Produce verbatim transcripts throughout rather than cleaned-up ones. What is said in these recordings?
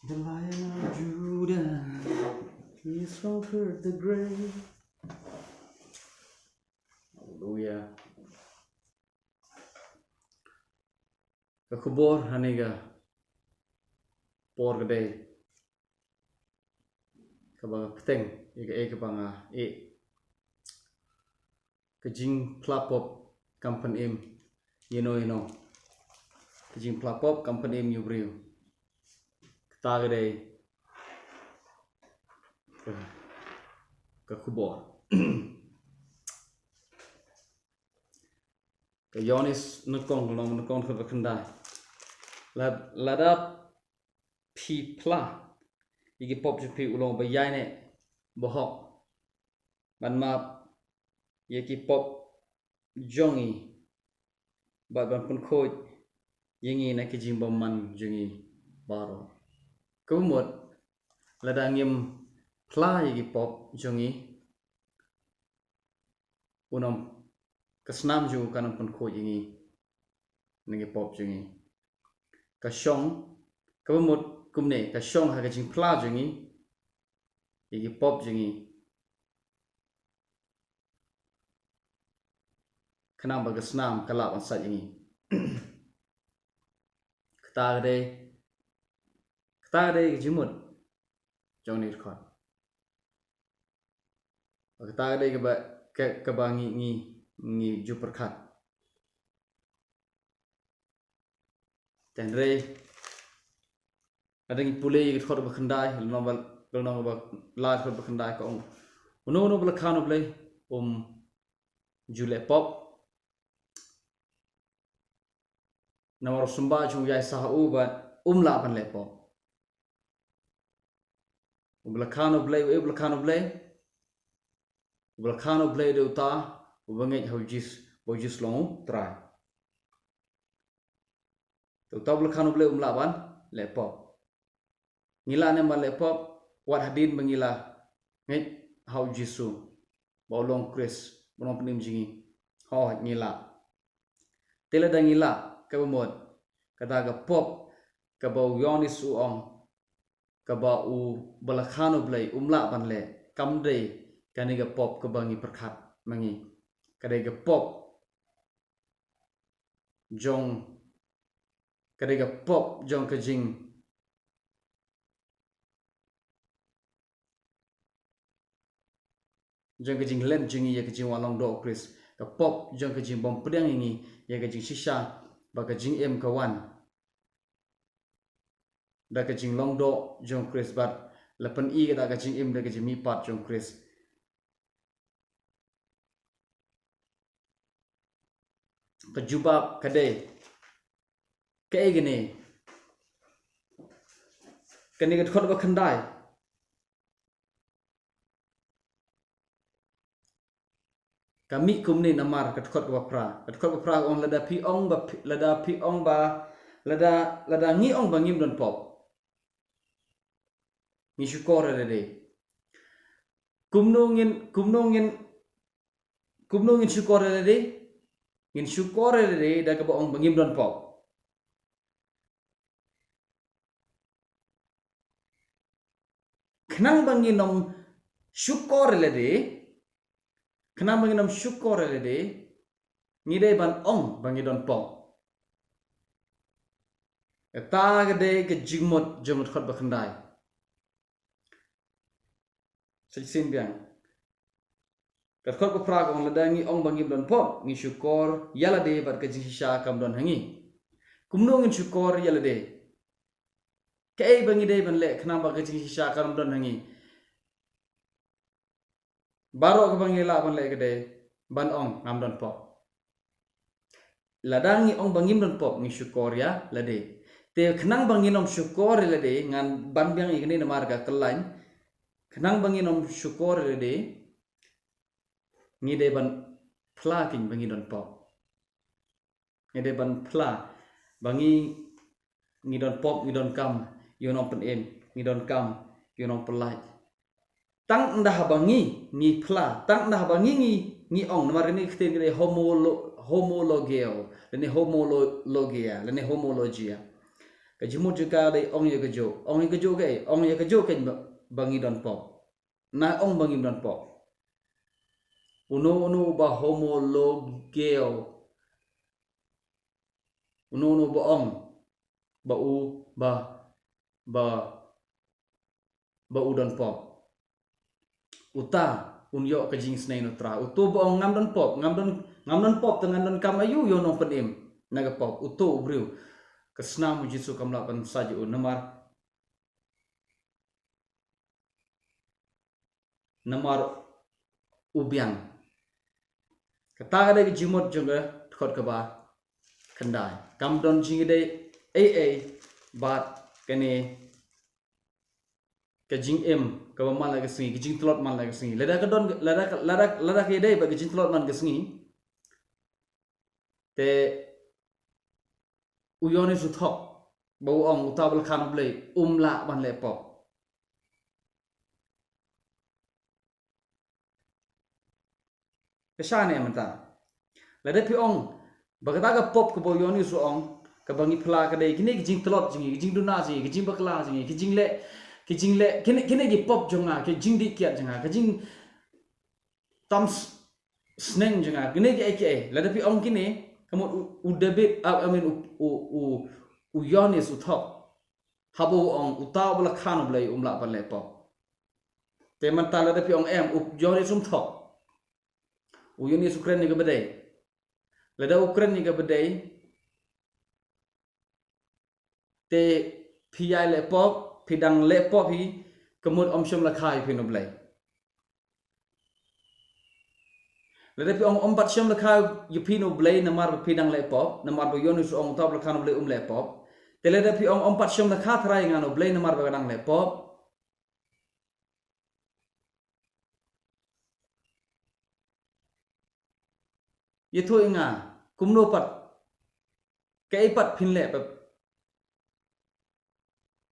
The Lion of Judah, he's conquered the grave. Hallelujah. Ka khubor ha kane ka por ka dei kaba kyrteng ïa kaei kaba nga ïeh. Ka jingphla pop kam pynim ïano ïano. Ka jingphla pop kam pynim ïa u briew. Kata ka dei ka, ka khubor. Ka Ïoannis nyngkong, lynnong nyngkong, dkhot ba khyndai. La, lada phi phla ïa ki pop jong phi, u long ba ïaineh, ba hok, ban map ïa ki pop jong ngi bad ban pynkhuid ïa ngi na ki jingbymman jong ngi baroh. Kaba mut, lada ngim phla ïa ki pop jong ngi, u nang, ka snam jong u kan nang pynkhuid ïa ngi na ki pop jong ngi. Ka shong, kaba mut kumne, ka shong ha ka jingphla jong ngi ïa ki pop jong ngi, khnang ba ka snam ka lah ban sait ïa ngi. Kata ka dei, kata ka dei ka jingmut jong kane ka dkhot. Kata ka dei kaba, ka, kaba ngi, ngi, ngi ju pyrkhat. Hynrei lada ngi pule ïa ka dkhot ba khyndai, lynnong ba, lynnong ba lai, dkhot ba khyndai, ka ong, uno uno uba la khan U Blei um ju leh pop. Namar u symbai jong u ïaisah ha u bad um lah ban leh pop. Uba la khan U Blei, uei uba la khan U Blei? Uba la khan U Blei dei uta uba ngeit ha u Jis-, ba u Jisu long u Trai. Te uta uba la khan U Blei um lah ban leh pop. Ngi lah ne em ban leh pop? Wat hadien ba ngi la ngeit ha u Jisu ba u long Khrist, ba u nongpynim jong ngi? Hooid, ngi lah. Te lada ngi lah, kaba mut, kata ka pop kaba u Ïoannis u ong, kaba uba la khan U Blei um lah ban leh, kam dei kane ka pop kaba ngi pyrkhat ma ngi. Ka dei ka pop jong, ka dei ka pop jong ka jing, jong ka jinglen jong ngi ïa ka jingwan long doh u Khrist. Ka pop jong ka jingbym pdiang ïa ngi ïa ka jingshisha ba ka jingim ka wan da ka jinglong doh jong u Khrist bad la pyni kata ka jingim da ka jingmihpat jong u Khrist. Ka jubab ka dei, kaei kane? Kane ka dkhot ba khyndai ka mih kumne namar ka dkhot kaba phra. Ka dkhot ba phra ka ong, lada phi ong ba phi, lada phi ong ba, lada, lada ngi ong ba ngim don pop, ngi shukor ïa lade. Kumno ngin, kumno ngin, kumno ngin shukor ïa lade? Ngin shukor ïa lade da kaba ong ba ngim don pop. Khnang ba ngin ym shukor ïa lade, khnang ba ngin ym shukor ïa lade, ngi dei ban ong ba ngi don pop. Kata ka dei ka jingmut jong ka dkhot ba khyndai. Sa shisien biang, ka dkhot ba phra ka ong, lada ngi ong ba ngim don pop, ngi shukor ïa lade bad ka jingshisha kam don ha ngi. Kumno ngin shukor ïa lade? Kaei ba ngi dei ban leh khnang ba ka jingshisha kam don ha ngi? Baroh kaba ngi lah ban leh ka dei ban ong ngam don pop. Lada ngi ong ba ngim don pop, ngi shukor ïa lade. Te khnang ba ngin ym shukor ïa lade, ngan ban biang ïa kane namar ka kyllaiñ. Khnang ba ngin ym shukor ïa lade, ngi dei ban phla keiñ ba ngi don pop. Ngi dei ban phla ba ngi, ngi don pop, ngi donkam ïa u nongpynim, ngi donkam ïa u nongpyllait. Tang ynda haba ngi, ngi phla, tang ynda haba ngi, ngi, ngi ong, namar kane ka ktien ka dei homolo-, homologeo, lane homologia, lane homologia. Ka jingmut jong ka dei ong ïa kajuh. Ong ïa kajuh kaei? Ong ïa kajuh kaei ba, ba ngi don pop. Na ong ba ngim don pop. Uno uno ba homologeo. Uno uno ba ong ba u ba ba ba u don pop. Uta un ïoh ka jingsneng na u Trai. Uto ba ong ngam don pop, ngam don, ngam don pop, te ngan don kam aïu ïa u nongpynim na ka pop? Uto u briew, ka snam u Jisu kam lah ban sait ïa u namar, namar u biang. Kata ka dei ka jingmut jong ka dkhot kaba khyndai. Kam don jingïadei ei ei bad kane ka jingim kaba man la ka sngi, ka jingtlot man la ka sngi. Lada ka don, lada ka, lada, lada ka ïadei bad ka jingtlot man ka sngi, te u Ïoannis u thok ba u ong uta ba la khan U Blei um lah ban leh pop. Ka shane mynta. Lada phi ong ba kata ka pop kaba u Ïoannis u ong, kaba ngi phla ka dei kine ki jingtlot jong ngi, ki jingduna jong ngi, ki jingbakla jong ngi, ki jingleh, ki jingleh, kine, kine ki pop jong nga, ki jingdih kiad jong nga, ki jingtam s-, sneng jong nga, kine kiei kiei. Lada phi ong kine, ka mut u, u David, ah, I mean, u, u, u, u Ïoannis u thok. Haba u ong uta ba la khan U Blei um lah ban leh pop. Te mynta lada phi ong em, u Ïoannis um thok. U Ïoannis u kren ïa kaba dei. Lada u kren ïa kaba dei, te phi ïai leh pop, phi dang leh pop hi, ka mut ym shym la kha ïa phi na U Blei. Lada phi ong ym pat shym la kha ïa phi na U Blei namar ba phi dang leh pop, namar ba u Ïoannis u ong uta ba la khan U Blei um leh pop. Te lada phi ong ym pat shym la kha tharai ïa nga na U Blei namar ba nga dang leh pop. Ïathuh ïa nga, kumno pat, kaei pat phin leh ba,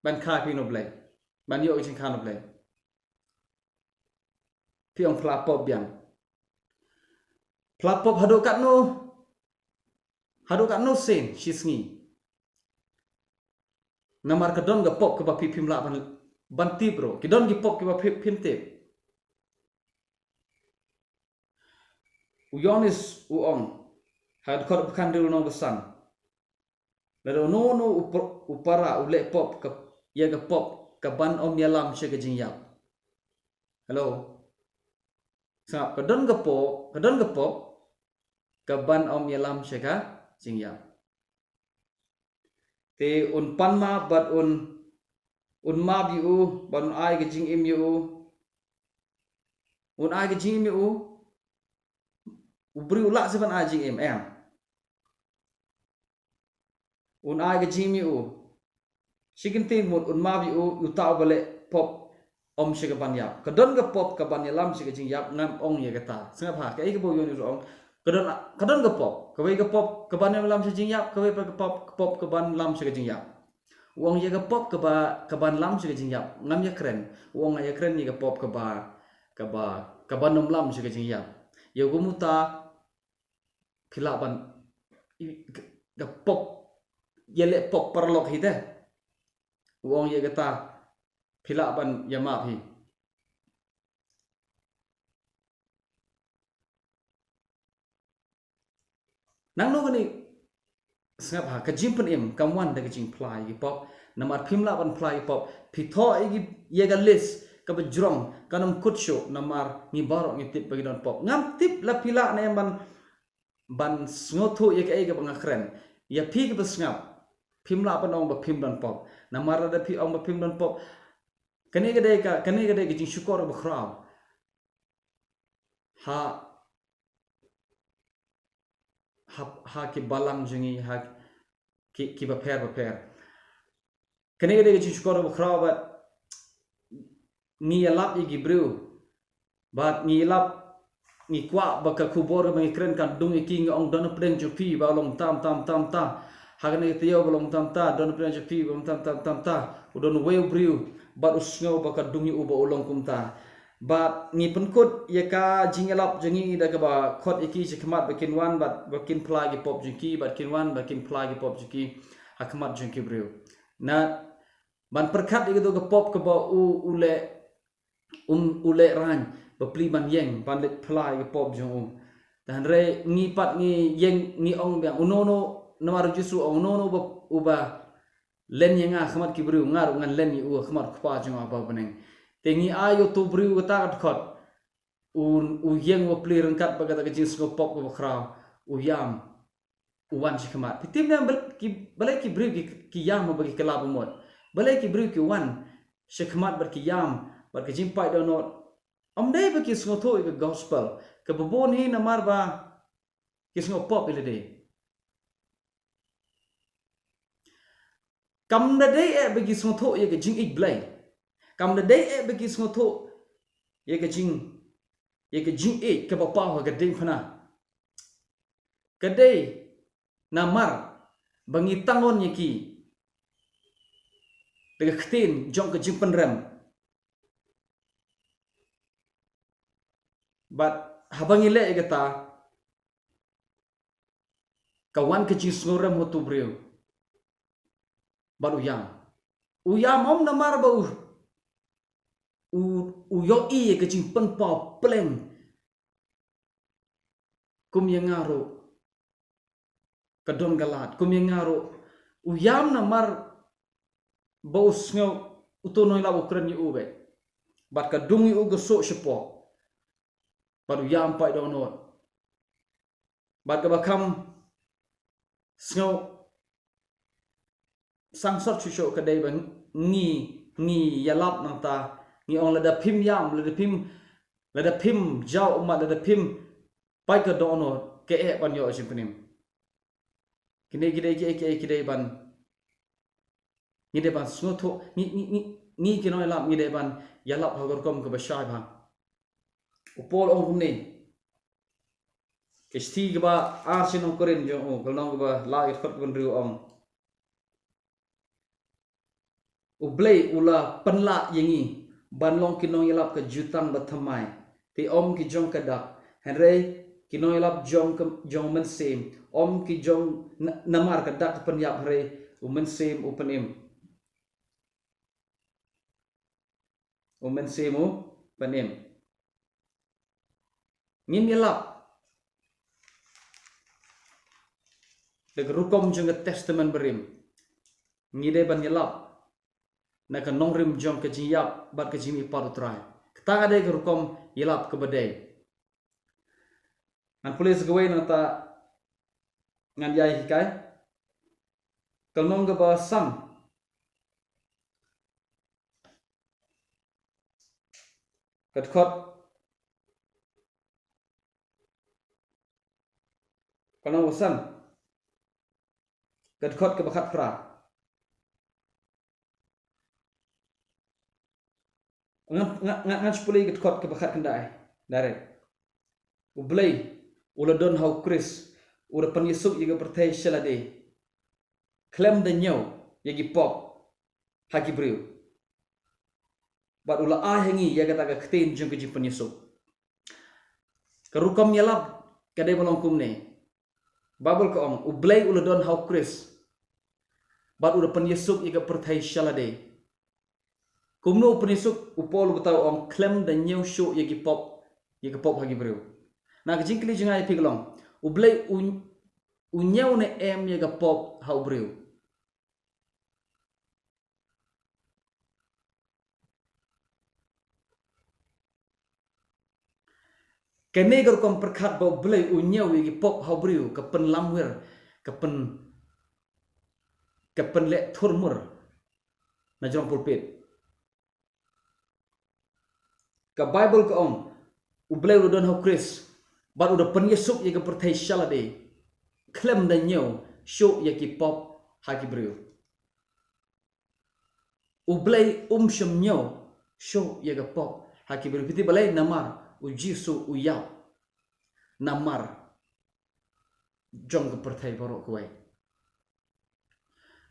ban kha phi na U Blei, ban ïoh ka jingkha na U Blei. Phi ong phla pop biang. Phla pop haduh katno, haduh katno sien shi sngi. Namar ka don ka pop kaba phi phim lah ban, ban tip ruh. Ki don ki pop kiba phi phim tip. U Ïoannis u ong ha dkhot ba khathynriew lynnong ba san. Lada uno uno u p-, u para u leh pop ka, ïa ka pop kaban ym ïalam sha ka jingïap. Hello. Sngap, ka don ka pop, ka don ka pop kaban ym ïalam sha ka jingïap. Te un pan map bad un, un map ïa u, bad un ai ka jingim ïa u. Un ai ka jingim ïa u. U briew u lah seh ban ai jingim, em. Un ai ka jingim ïa u. Shi kyntien mut un map ïa u, uta uba leh pop ym sha kaban ïap. Ka don ka pop kaban ïalam sha ka jingïap, ngam ong ïa kata. Sngap ha, kaei kaba u Ïoannis u ong. Ka don, ka don ka pop. Kawei ka pop kaban ïalam sha jingïap, kawei pat ka pop, ka pop kaban lam sha ka jingïap. U ong ïa ka pop kaba, kaban lam sha ka jingïap, ngam ïakren. U ong nga ïakren ïa ka pop kaba, kaba, kaban ym lam sha ka jingïap. Ïa kumta phi lah ban, i, ka, ka pop, ïaleh pop paralok hi te. U ong ïa kata phi lah ban ïa map hi. Nangno kane, sngap ha, ka jingpynim kam wan da ka jingphla ïa ki pop. Namar phim lah ban phla ïa ki pop, phi thoh ïa ki, ïa ka list kaba jrong, kan ym kut shuh, namar ngi baroh ngi tip ba ngi don pop. Ngam tip la phi lah ne em ban, ban sngewthuh ïa kaei kaba nga kren. Ïa phi kiba sngap, phim lah ban ong ba phim don pop. Namar lada phi ong ba phim don pop, kane ka dei ka, kane ka dei ka jingshukor bakhraw ha, ha, ha ki balang jong ngi, ha ki, ki bapher bapher. Kane ka dei ka jingshukor bakhraw bad ngi ïalap ïa ki briew. Bad ngi ïalap, ngi kwah ba ka khubor kaba ngi kren kan dung ïa ki, ngi ong don na pdeng jong phi ba u long tam tam tam ta. Ha kane ka taïew ba u long tam ta, don na pdeng jong phi ba u long tam tam tam ta. U don uwei u briew bad u sngew ba ka dung ïa u ba u long kumta. Bad ngi pynkut ïa ka jingïalap jong ngi da kaba khot ïa ki sha khmat ba kin wan bad ba kin phla ki pop jong ki, bad kin wan ba kin phla ki pop jong ki ha khmat jong ki briew. Na ban pyrkhat ïa kito ka pop kaba u, u leh, um, u leh rain, ba plie ban ïeng, ban leit phla ïa ka pop jong u. Te hynrei ngi pat ngi ïeng, ngi ong biang, uno uno, namar u Jisu u ong, uno uno ba, uba len ïa nga ha khmat ki briew, nga ruh ngan len ïa u ha khmat u Kpa jong nga uba ha bneng. Te ngi ai ïa uto u briew kata ka dkhot, u, u ïeng, u plie ryngkat bad kata ka jingsngewpop kaba khraw, u ïam, u wan sha khmat. Phi tip ne em, bal-, ki, balei ki briew ki, ki ïam bad ki kylla bamut? Balei ki briew ki wan sha khmat bad ki ïam, bad ka jingpait dohnud? Ym dei ba ki sngewthuh ïa ka gospel, kaba bun hi namar ba ki sngewpop ïa lade. Kam da dei eh ba ki sngewthuh ïa ka jingïeit Blei. Kam da dei eh ba ki sngewthuh ïa ka jing, ïa ka jingïeit kaba paw ha ka diengphna. Ka dei namar ba ngi tang on ïa ki da ka ktien jong ka jingpynrem. Bad haba ngi leh ïa kata, ka wan ka jingsngewrem ha uto u briew. Bad u ïam. U ïam ym namar ba u, u, u ïohi ïa ka jingpynpaw pleng. Kum ïa nga ruh ka don ka lad, kum ïa nga ruh. U ïam namar ba u sngew uto u nongïalap u kren ïa u beit. Bad ka dung ïa u ka suk shapoh. Bad u ïam pait dohnud. Bad kaba kham sngew sangsot shuh shuh ka dei ba ngi, ngi ïalap nangta, ngi ong lada phim ïam, lada phim, lada phim jaw ummat, lada phim pait ka dohnud, kaei ban ïoh jingpynim? Kine ki dei, ki, ki, ki dei ban, ngi dei ban sngewthuh, ngi, ngi, ngi, ngi ki nongïalap ngi dei ban ïalap ha ka rukom kaba shai bha. U Paul u ong kumne. Ka shithi kaba ar sha ki nong Korinth jong u, ka lynnong kaba lai, ka dkhot kaba hynriew, u ong: U Blei u la pynlah ïa ngi ban long ki nongïalap ka jutang bathymmai, te ym ki jong ka dak, hynrei ki nongïalap jong ka, jong u Mynsiem, ym ki jong na-, namar ka dak ka pynïap, hynrei u Mynsiem u pynim. U Mynsiem u pynim. Ngim ïalap da ka rukom jong ka Testament Barim. Ngi dei ban ïalap na ka nongrim jong ka jingïap bad ka jingmihpat U Trai. Kata ka dei ka rukom ïalap kaba dei. Ngan pule sa kawei nangta ngan ïai hikai. Ka lynnong kaba san, ka dkhot, ka lynnong kaba san, ka dkhot kaba khatphra. Ngan, ngan, ngan, ngan shu pule ka dkhot kaba khatkhyndai. Direct. U Blei u la don ha U Khrist, u la pynïasuk ïa ka pyrthei sha lade, khlem da ñiew ïa ki pop ha ki briew. Bad u la ai ha ngi ïa kata ka ktien jong ka jingpynïasuk. Ka rukom ïalap ka dei ban long kumne. Baibl ka ong, U Blei u la don ha U Khrist, bad u la pynïasuk ïa ka pyrthei sha lade. Kumno u pynïasuk? U Paul u batai, u ong, khlem da ñiew shuh ïa ki pop, ïa ka pop ha ki briew. Na ka jingkylli jong nga ïa phi ka long, U Blei u, u ñiew ne em ïa ka pop ha u briew? Kane ka rukom pyrkhat ba U Blei u ñiew ïa ki pop ha u briew, ka pynlamwir, ka pyn, ka pynleh thurmur na jrong pulpit. Ka Baibl ka ong, U Blei u la don ha U Khrist, bad u da pynïasuk ïa ka pyrthei sha lade, khlem da ñiew shuh ïa ki pop ha ki briew. U Blei um shym ñiew shuh ïa ka pop ha ki briew. Phi tip balei? Namar U Jisu u ïap namar jong ka pyrthei baroh kawei.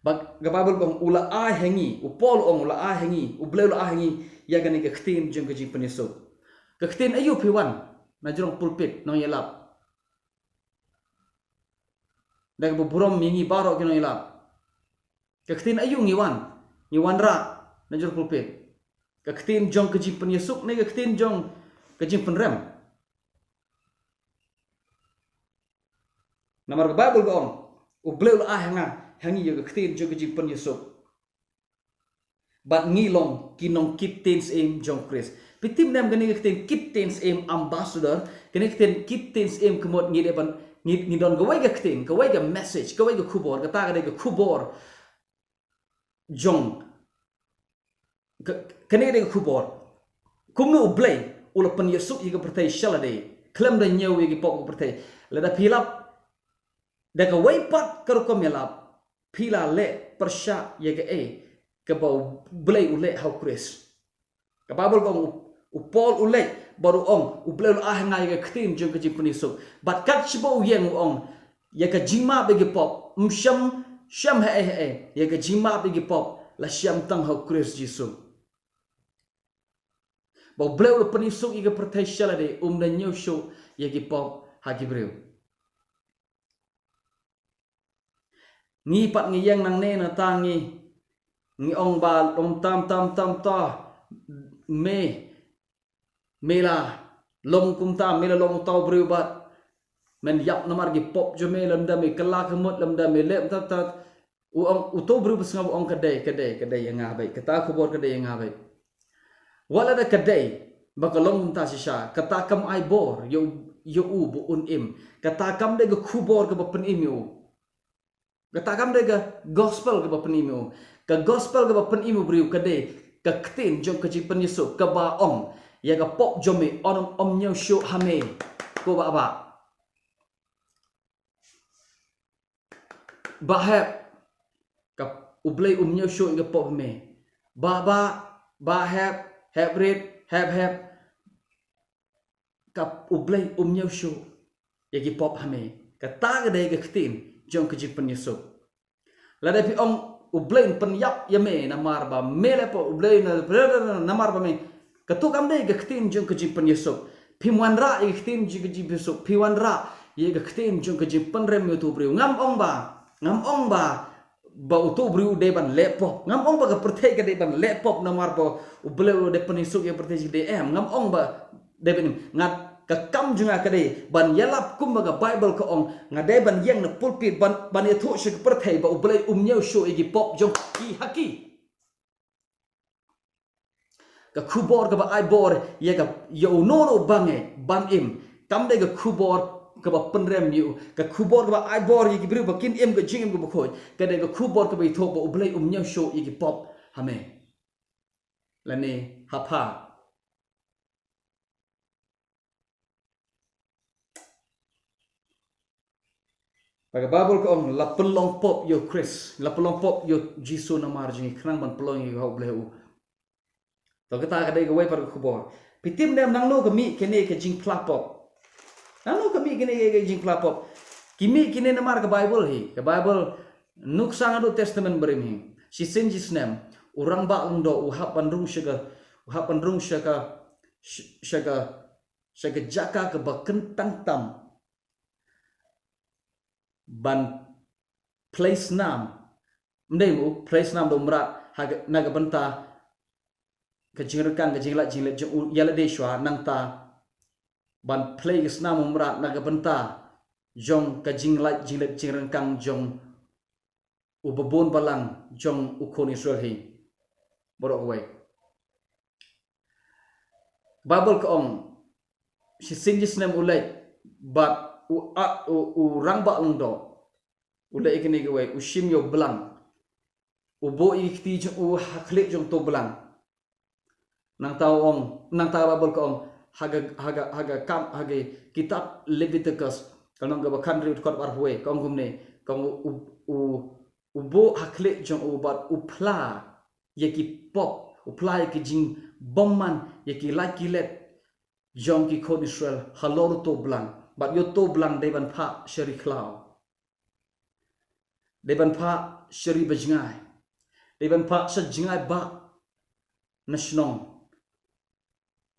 Ba ka Baibl ka ong u la ai ha ngi, u Paul u ong u la ai ha ngi, U Blei u la ai ha ngi ïa kane ka ktien jong ka jingpynïasuk. Ka ktien aïu phi wan na jrong pulpit nongïalap? Da kaba burom ïa ngi baroh ki nongïalap. Ka ktien aïu ngi wan, ngi wanrah na jong pulpit? Ka ktien jong ka jingpyniasuk ne ka ktien jong ka jingpynrem? Namar ka Baibl ka ong, U Blei u la ai ha nga, ha ngi ïa ka ktien jong ka jingpyniasuk. Bad ngi long ki nongkit ktien syiem jong Khrist. Phi tip ne em kane ka ktien kit ktien syiem, ambassador, kane ka ktien kit ktien syiem ka mut ngi dei ban, ngi, ngi don kawei ka ktien, kawei ka message, kawei ka khubor, kata ka dei ka khubor jong ka, kane ka dei ka khubor. Kumno U Blei u la pynïasuk ïa ka pyrthei sha lade khlem da ñiew ïa ki pop ka pyrthei. Lada phi lap da kawei pat ka rukom ïalap, phi la leh pyrshah ïa kaei kaba U Blei u leh ha U Khrist. Ka Baibl ka ong, u Paul u leit bad u ong, U Blei u la ai ha nga ïa ka ktien jong ka jingpyniasuk. Bad kat shaba u ïeng u ong, ïa ka jingmap ïa ki pop, ym shym, shym haei haei, ïa ka jingmap ïa ki pop la shim tang ha U Khrist Jisu. Ba U Blei u la pynïasuk ïa ka pyrthei sha lade, um da ñiew shuh ïa ki pop ha ki briew. Ngi pat ngi ïeng nangne nangta ngi, ngi ong ba long tam tam tam ta, me, me la long kumta, me la long uta u briew bad men ïap namar ki pop jong me, lymda me kylla ka mut, lymda me leh tat tat. U ong uta u briew ba sngap u ong ka dei, ka dei, ka dei ïa nga beit, kata ka khubor ka dei ïa nga beit. Wat lada ka dei ba ka long kumta shisha, kata kam ai bor ïa u, ïa u ba un im. Kata kam dei ka khubor kaba pynim ïa u. Kata kam dei ka gospel kaba pynim ïa u. Ka gospel kaba pynim ïa u briew ka dei ka ktien jong ka jingpyniasuk kaba ong, ïa ka pop jong me yn ym ñiew shuh ha me. Ko Bah Bah, Bah Hep, ka U Blei um ñiew shuh ïa ka pop ha me. Bah Bah, Bah Hep, Hep Rit, Hep Hep, ka U Blei um ñiew shuh ïa ki pop ha me. Kata ka dei ka ktien jong ka jingpyniasuk. Lada phi ong U Blei un pynïap ïa me namar ba me leh pop, U Blei na, namar ba me, kato kam dei ka ktien jong ka jingpyniasuk. Phim wanrah ïa ka ktien jong ka jingpyniasuk, phi wanrah ïa ka ktien jong ka jingpynrem ïa uto u briew. Ngam ong ba, ngam ong ba ba uto u briew u dei ban leh pop. Ngam ong ba ka pyrthei ka dei ban leh pop namar ba U Blei u dei pynïasuk ïa ka pyrthei, shi dei, em. Ngam ong ba dei ban im. Nga, ka kam jong nga ka dei ban ïalap kumba ka Baibl ka ong. Nga dei ban ïeng na pulpit ban, ban ïathuh sha ka pyrthei ba U Blei um ñiew shuh ïa ki pop jong ki ha ki. Ka khubor kaba ai bor ïa ka, ïa uno uno uba ngeit ban im, kam dei ka khubor kaba pynrem ïa u. Ka khubor kaba ai bor ïa ki briew ba kin im ka jingim kaba khuid ka dei ka khubor kaba ïathuh ba U Blei um ñiew shuh ïa ki pop ha me lane ha pha. Ba ka Baibl ka ong, la pynlong pop ïa U Khrist, la pynlong pop ïa U Jisu namar jong ngi khnang ban pynlong ïa ka ha U Blei u. To kata ka dei kawei pat ka khubor. Phi tip ne em nangno ka mih kane ka jingphla pop? Nangno ka mih kane ka jingphla pop? Ki mih kine namar ka Baibl hi. Ka Baibl, nuksa naduh Testament Barim hi. Shisien shisnem, u rangbah lyngdoh u hap ban rung sha ka, u hap ban rung sha ka, sha ka, sha ka jaka kaba kyntang tam ban plie snam. Ym dei mo, plie snam da u mrad ha ka, na ka bynta ka jingryngkang, ka jinglait jingleit jong u ïa lade shuwa, nangta ban plie ka snam u mrad na ka bynta jong ka jinglait jingleit jingryngkang jong uba bun balang jong u khun Israel hi. Baroh kawei. Baibl ka ong, shisien shisnem u leit bad u, a, u, u rangbah lyngdoh. U leit ïa kane kawei, u shim ïa u blang. U buh ïa ki kti jong u ha khlieh jong uto u blang. Nangta u ong, nangta Baibl ka ong, ha ka, ha ka, ha ka kam, ha ka kitab Leviticus, ka lynnong kaba khathynriew dkhot arphew wei, ka ong kumne, ka ong u, u, u buh ha khlieh jong u bad u phla ïa ki pop, u phla ïa ki jingbymman, ïa ki lait ki let jong ki khun Israel halor uto u blang, bad ïa uto u blang dei ban phah sha ri khlaw. Dei ban phah sha ri ba jngai. Dei ban phah sha jngai ba na shnong.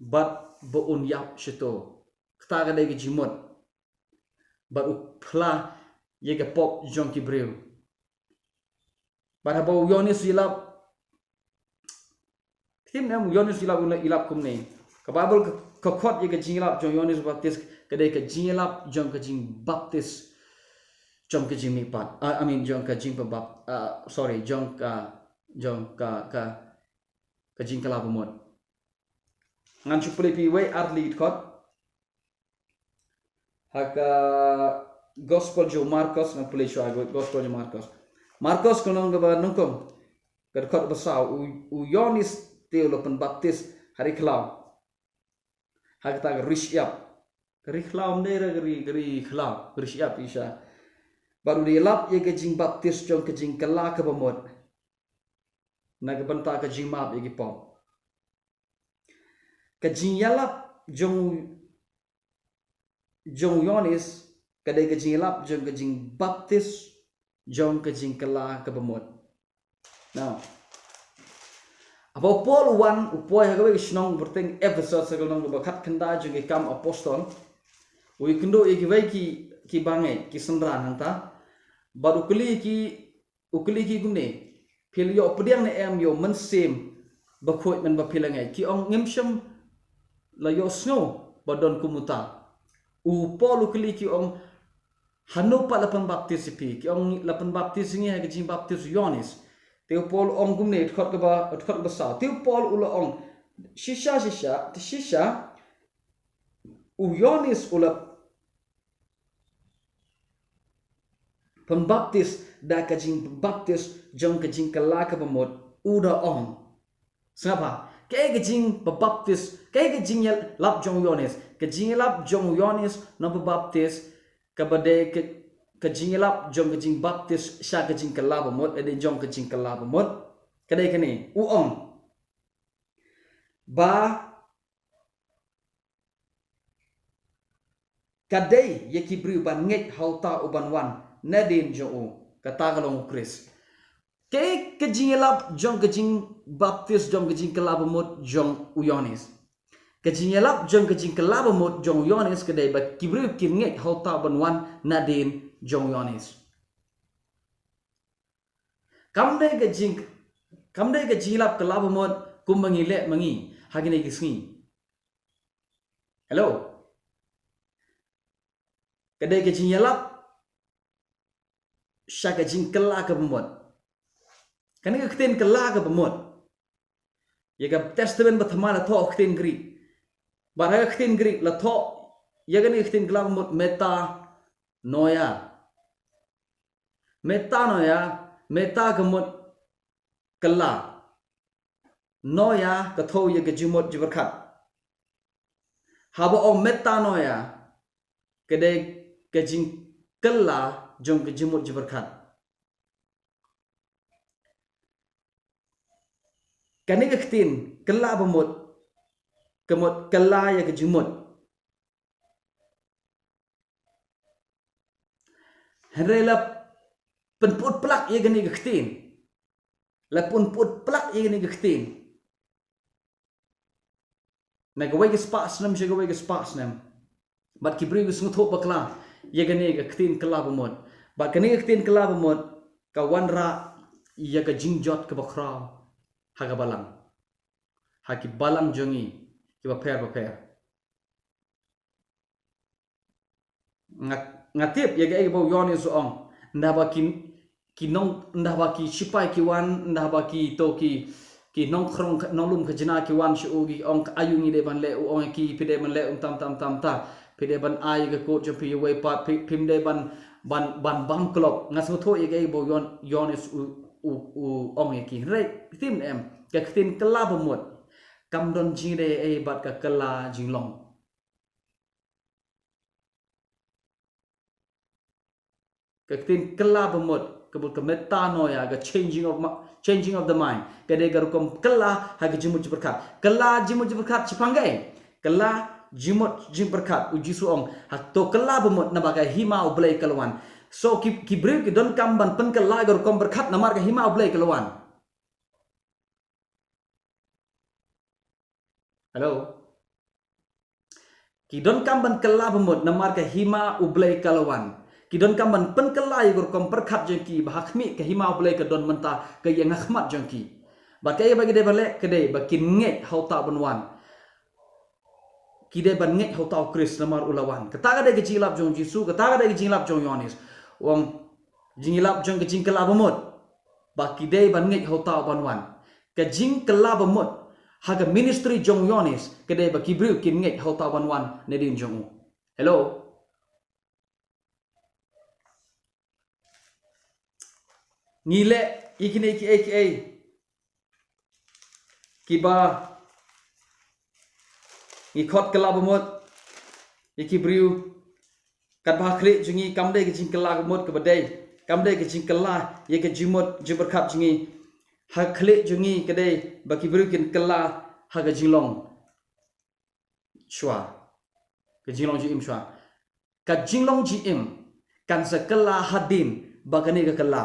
Bad ba un ïap shato. Kata ka dei ka jingmut. Bad u phla ïa ka pop jong ki briew. Bad haba u Ïoannis u ïalap, ktien em, u Ïoannis u ïalap, u ïalap kumne. Ka Baibl ka, ka khot ïa ka jingïalap jong u Ïoannis Baptis ka dei ka jingïalap jong ka jingbaptis jong ka jingmihpat. Ah, I mean, jong ka jingpynbap-, ah, sorry, jong ka, jong ka, ka, ka jingkylla bamut. Ngan shu pule phi wei ar tylli ki dkhot. Ha ka Gospel jong u Markos, ngan pule shuwa ka Gospel jong u Markos. Markos ka long kaba nyngkong, ka dkhot ba saw, u, u Ïoannis te u la pynbaptis ha ri khlaw. Ha kata ka ri shyiap. Ka ri khlaw ym dei re ka ri, ka ri khlaw, ka ri shyiap shisha. Bad u da ïalap ïa ka jingbaptis jong ka jingkylla kaba mut na ka bynta ka jingmap ïa ki pop. Ka jingïalap jong, jong u Ïoannis ka dei ka jingïalap jong ka jingbaptis jong ka jingkylla kaba mut. Now, haba u Paul u wan, u poi ha kawei ka shnong pyrthei Ephesus, ha ka lynnong kaba khatkhyndai jong ki Kam Apostol, u ïakynduh ïa kiwei ki, ki bangeit, ki synran hangta. Bad u kylli ki, u kylli ki kumne, phi la ïoh pdiang ne em ïa u Mynsiem Bakhuid mynba phi la ngeit? Ki ong ngim shym la ïohsngew ba don kum uta. U Paul u kylli ki, ong, hano pat la pynbaptis ïa phi? Ki ong la pynbaptis ïa ngi ha ka jingbaptis u Ïoannis. Te u Paul u ong kumne, dkhot kaba, dkhot kaba saw. Te u Paul u la ong, shisha, shisha, te shisha, u Ïoannis u la pynbaptis da ka jingbaptis jong ka jingkylla kaba mut, u da ong. Sngap bha, kaei ka jingbaptis, kaei ka jingïalap jong u Ïoannis? Ka jingïalap jong u Ïoannis nongpynbaptis kaba dei ka, ka jingïalap jong ka jingbaptis sha ka jingkylla bamut, eh, jong ka jingkylla bamut. Ka dei kane, u ong ba ka dei ïa ki briew ban ngeit ha uta u ban wan nadien jong u, kata ka long u Khrist. Kaei ka jingïalap jong ka jingbaptis jong ka jingkylla bamut jong u Ïoannis? Ka jingïalap jong ka jingkylla bamut jong u Ïoannis ka dei ba ki briew kin ngeit ha uta u ban wan nadien jong u Ïoannis. Kam dei ka jing, kam dei ka jingïalap kylla bamut kumba ngi leh ma ngi ha kine ki sngi. Hello. Ka dei ka jingïalap sha ka jingkylla kaba mut. Kane ka ktien kylla kaba mut, ïa ka Testament Bathymmai la thoh ha ka ktien Greek. Bad ha ka ktien Greek la thoh ïa kane ka ktien kylla kaba mut metanoia. Metanoia, meta ka mut kylla. Noia ka thew ïa ka jingmut jingpyrkhat. Haba ong metanoia, ka dei ka jingkylla jong ka jingmut jingpyrkhat. Kane ka ktien kylla bamut, ka mut kylla ïa ka jingmut. Hynrei la pynput plak ïa kane ka ktien. La pynput plak ïa kane ka ktien. Na kawei ka spah snem sha kawei ka spah snem. Bad ki briew ki sngewthuh bakla ïa kane ka ktien kylla bamut. Bad kane ka ktien kylla bamut ka wanrah ïa ka jingjot kaba khraw ha ka balang. Ha ki balang jong ngi kiba pher bapher. Nga, nga tip ïa kaei ba u Ïoannis u ong. Ynda ba ki, ki nong, ynda ba ki shipai ki wan, ynda ba ki to ki, ki nongkhrong, nonglum khajna ki wan sha u, ki ong, aïu ngi dei ban leh? U ong ïa ki, phi dei ban leh um tam tam tam ta. Phi dei ban ai ka kot jong phi ïa uwei pat, phi, phim dei ban, ban, ban bam klop. Nga sngewthuh ïa kaei ba u Ïoan-, Ïoannis u, u, u ong ïa ki. Hynrei, ktien em, ka ktien kylla bamut kam don jingïadei ei bad ka kylla jinglong. Ka ktien kylla bamut, ka mut ka metanoia, ka changing of mi-, changing of the mind. Ka dei ka rukom kylla ha ka jingmut jingpyrkhat. Kylla jingmut jingpyrkhat shaphang kaei? Kylla jingmut jingpyrkhat. U Jisu u ong, ha to kylla bamut namar ka hima U Blei ka la wan. So ki, ki briew ki donkam ban pynkylla ka rukom pyrkhat namar ka hima U Blei ka la wan. Hello? Ki donkam ban kylla bamut namar ka hima U Blei ka la wan. Ki donkam ban pynkylla ïa ka rukom pyrkhat jong ki ba ha khmih ka hima U Blei ka don mynta ka ïeng ha khmat jong ki. Bad kaei ba ki dei ban leh, ka dei ba kin ngeit ha uta u ban wan. Ki dei ban ngeit ha uta u Khrist namar u la wan. Kata ka dei ka jingïalap jong u Jisu, kata ka dei ka jingïalap jong u Ïoannis. U ong jingïalap jong ka jingkylla bamut. Ba ki dei ban ngeit ha uta u ban wan. Ka jingkylla bamut ha ka ministry jong u Ïoannis ka dei ba ki briew kin ngeit ha uta u ban wan nadien jong u. Hello? Ngi leh ïa kine kiei kiei kiba ngi khot kylla bamut ïa ki briew. Katba ha khlieh jong ngi kam dei ka jingkylla bamut kaba dei, kam dei ka jingkylla ïa ka jingmut jingpyrkhat jong ngi. Ha khlieh jong ngi ka dei ba ki briew kin kylla ha ka jinglong shuwa, ka jinglong jingim shuwa. Ka jinglong jingim kan sa kylla hadien ba kane ka kylla.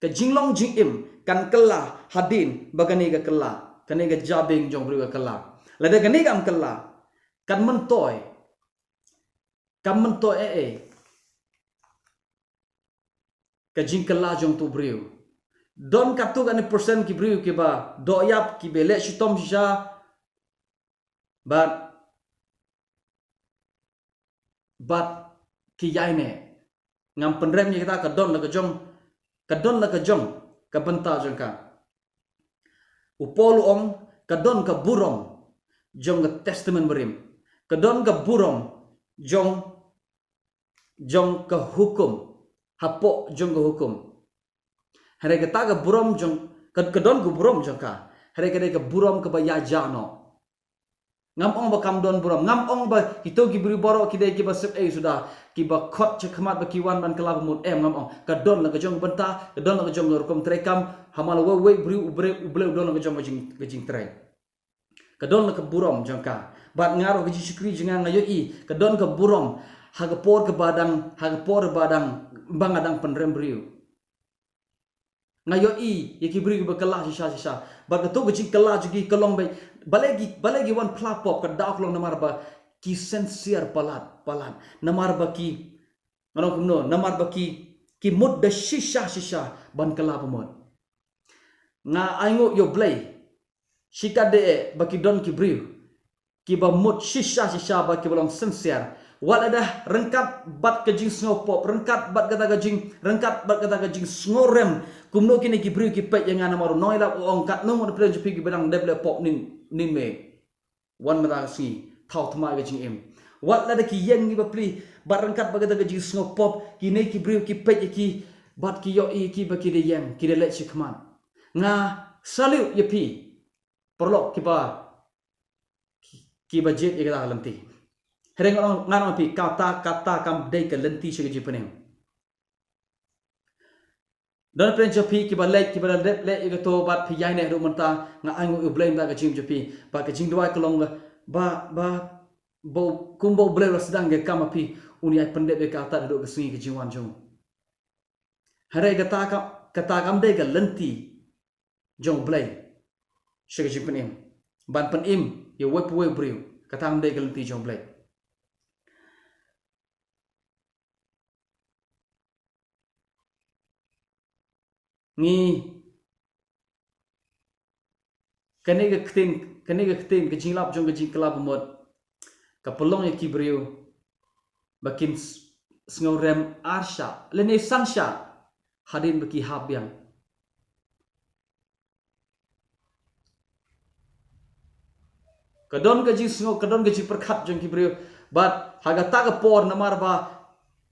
Ka jinglong jingim kan kylla hadien ba kane ka kylla, kane ka jabieng jong u briew ka kylla. Lada kane kam kylla, kan myntoi, kan myntoi eh eh ka jingkylla jong utu u briew. Don katto katne percent ki briew kiba doh ïap, kiba leh shitom shisha, bad bad ki ïaineh. Ngam pynrem ïa kata, ka don la ka jong, ka don la ka jong ka bynta jong ka. U Paul u ong ka don ka burom jong ka Testament Barim. Ka don ka burom jong, jong ka hukum. Hapoh jong ka hukum. Hynrei kata ka burom jong ka, ka don ka burom jong ka. Hynrei ka dei ka burom kaba ïaja noh. Ngam ong ba kam don burom, ngam ong ba kito ki briew baroh ki dei kiba sep ei suda, kiba khot sha khmat ba ki wan ban kylla bamut, em, ngam ong. Ka don la ka jong ka bynta, ka don la ka jong ka rukom treikam. Ha man la uwei uwei u briew, u briew, u briew u don la ka jong ka jing, ka jingtrei. Ka don la ka burom jong ka. Bad nga ruh ka jingshakri jong nga, nga ïohi ka don ka burom ha ka por kaba dang, ha ka por ba dang, ba nga dang pynrem briew. Nga ïohi ïa ki briew kiba kylla shisha shisha. Bad kato ka jingkylla jong ki ka long ba, balei ki, balei ki wan phla pop, ka daw ka long namar ba ki sincere palat palat. Namar ba ki, nga ong kumno, namar ba ki, ki mut da shisha shisha ban kylla bamut. Nga ainguh ïa U Blei shikatdei ba ki don ki briew kiba mut shisha shisha bad kiba long sincere. Wat lada ryngkat bad ka jingsngew pop, ryngkat bad kata ka jing, ryngkat bad kata ka jingsngew rem. Kumno kine ki briew ki peit ïa nga namar u nongïalap u ong katno ngut na pdeng jong phi kiba dang dep leh pop nin, nin me. Wan mynta ka sngi, thaw thma ïa ka jingim. Wat lada ki ïeng ngi bapli bad ryngkat bad kata ka jingsngew pop, kine ki briew ki peit ïa ki bad ki ïohi ïa ki ba ki da ïeng, ki da leit sha khmat. Nga salute ïa phi. Paralok kiba, ki, kiba jied ïa kata ka lynti. Hynrei nga ong, nga ong ïa phi, kata, kata kam dei ka lynti sha ka jingpynim. Don pdeng jong phi kiba leit, kiba la dep leh ïa kato bad phi ïaineh ruh mynta, nga ainguh ïa U Blei mynta ka jingim jong phi. Bad ka jingduwai ka long ba, ba, ba, kumba U Blei u la sdang ïa ka kam ha phi, un ïai pyndep ïa ka tad haduh ka sngi ka jingwan jong u. Hynrei kata ka, kata kam dei ka lynti jong U Blei sha ka jingpynim. Ban pynim ïa uwei pa uwei u briew, kata kam dei ka lynti jong U Blei. Ngi, kane ka ktien, kane ka ktien, ka jinglap jong ka jingkylla bamut ka pynlong ïa ki briew ba kin s-, sngew rem ar shah lane san shah hadien ba ki hap biang. Ka don ka jingsngew, ka don ka jingpyrkhat jong ki briew. Bad ha kata ka por namar ba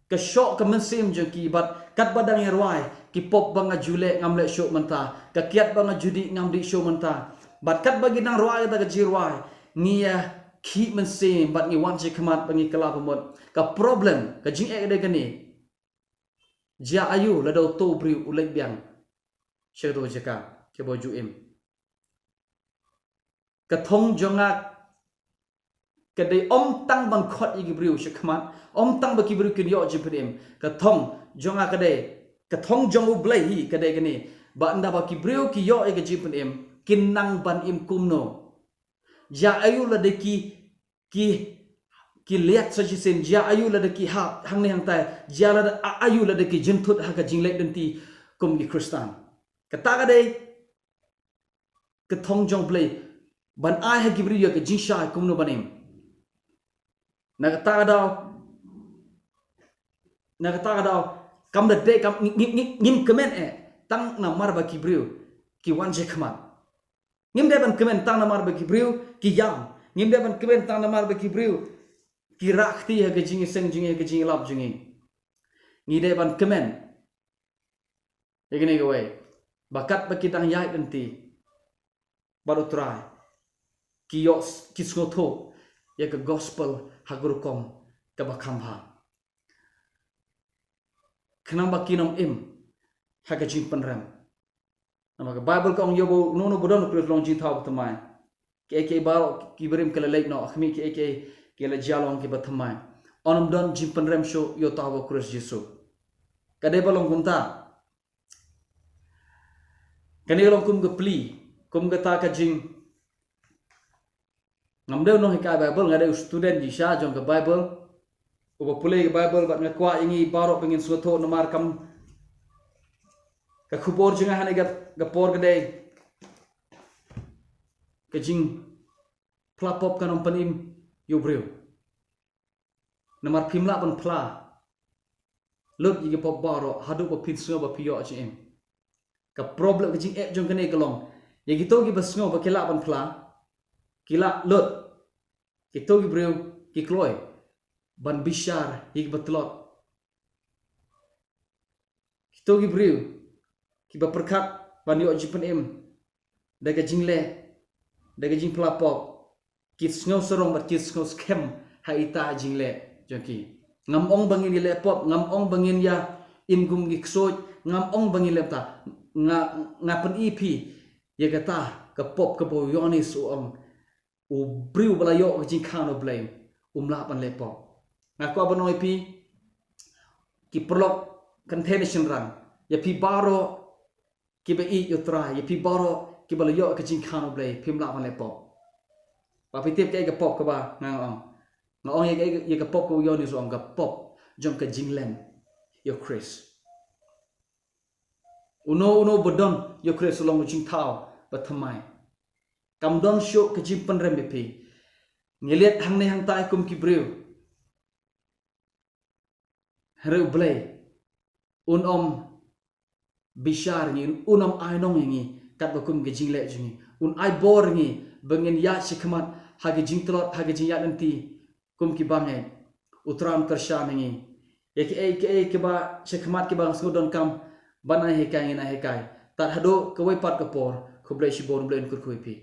ka shoh ka mynsiem jong ki, bad katba dang ïa rwai ki pop ba nga ju leh ngam leh shuh mynta, ka kiad ba nga ju dih ngam dih shuh mynta. Bad katba ngi dang rwai kata ka jingrwai, ngi ïa khih mynsiem bad ngi wan sha khmat ba ngi kylla bamut. Ka problem, ka jingeh ka dei kane. Jia aïu lada uto u briew u leit biang sha kato ka jaka kaba u ju im? Ka thong jong nga ka dei ym tang ban khot ïa ki briew sha khmat, ym tang ba ki briew kin ïoh jingpynim. Ka thong jong nga ka dei, ka thong jong U Blei hi ka dei kane, ba ynda ba ki briew ki ïoh ïa ka jingpynim, kin nang ban im kumno? Jia aïu lada ki, ki, ki liat sa shisien, jia aïu lada ki hap hangne hangtai, jia lada a- aïu lada ki jynthut ha ka jingleit lynti kum ki Khristan. Kata ka dei ka thong jong U Blei ban ai ha ki briew ïa ka jingshai kumno ban im. Na kata ka daw, na kata ka daw, kam da dei kam ngi- ngi- ngi- ngim kmen eh tang namar ba ki briew ki wan shakhmat. Ngim dei ban kmen tang namar ba ki briew ki ïam. Ngim dei ban kmen tang namar ba ki briew ki rah kti ha ka jingïaseng jong ngi, ha ka jingïalap jong ngi. Ngi dei ban kmen ïa kane kawei, ba katba ki dang ïaid lynti bad U Trai, ki ïoh s- ki sngewthuh ïa ka gospel ha ka rukom kaba kham bha, khnang ba kin ym im ha ka jingpynrem. Namar ka Baibl ka ong, ïa uno uno ba don U Khrist long jingthaw ba thymmai. Kiei kiei baroh kiba rim ki la leit noh, ha khmih kiei kiei ki la jia long kiba thymmai. Yn ym don jingpynrem shuh ïa uta uba U Khrist Jisu. Ka dei ba long kumta. Kane ka long kum ka plie, kum kata ka jing- Ngam dei u nonghikai Baibl, nga dei u student jingshisha jong ka Baibl, uba pule ka Baibl, bad nga kwah ïa ngi baroh ba ngin sngewthuh namar kam, ka khubor jong nga ha kane ka por ka dei, ka jingphla pop kan ym pynim ïa u briew. Namar phim lah ban phla lut ïa ki pop baroh haduh ba phin sngew ba phi ïoh jingim. Ka problem, ka jingeh jong kane ka long, ïa kito kiba sngew ba ki lah ban phla, ki lah lut, kito ki briew ki kloi ban bishar ïa kiba tlot. Kito ki briew kiba pyrkhat ban ïoh jingpynim da ka jingleh, da ka jingphla pop, ki sngew sarong bad ki sngew skhem ha ita jingleh jong ki. Ngam ong ba ngin ïaleh pop, ngam ong ba ngin ïa im kum ki ksuid, ngam ong ba ngin leh ta. Nga, nga pyni phi ïa kata ka pop kaba u Ïoannis u ong, u briew ba la ïoh ka jingkhan U Blei um lah ban leh pop. Nga kwah ban ong ïa phi, ki paralok, kynthei ne shynrang, ïa phi baroh kiba ïeit ïa U Trai, ïa phi baroh kiba la ïoh ka jingkhan U Blei, phim lah ban leh pop. Ba phi tip kaei ka pop kaba nga ong? Nga ong ïa ka, ïa ka pop kaba u Ïoannis u ong, ka pop jong ka jinglen ïa U Khrist. Uno uno ba don ïa U Khrist u long u jingthaw ba thymmai. Kam don shuh ka jingpynrem ïa phi. Ngi leit hangne hangtai kum ki briew, hynrei U Blei un ym bishar ïa ngi, un ym ai nong ïa ngi katba kum ka jingleh jong ngi. Un ai bor ïa ngi ba ngin ïaid shakhmat ha ka jingtlot, ha ka jingïaid lynti kum ki bangeit. U Trai un kyrshan ïa ngi. Ïa kiei kiei kiba shakhmat kiba nga sngew donkam ban ai hikai, ngin ai hikai. Tad haduh kawei pat ka por, khublei shibun, U Blei un kyrkhu ïa phi.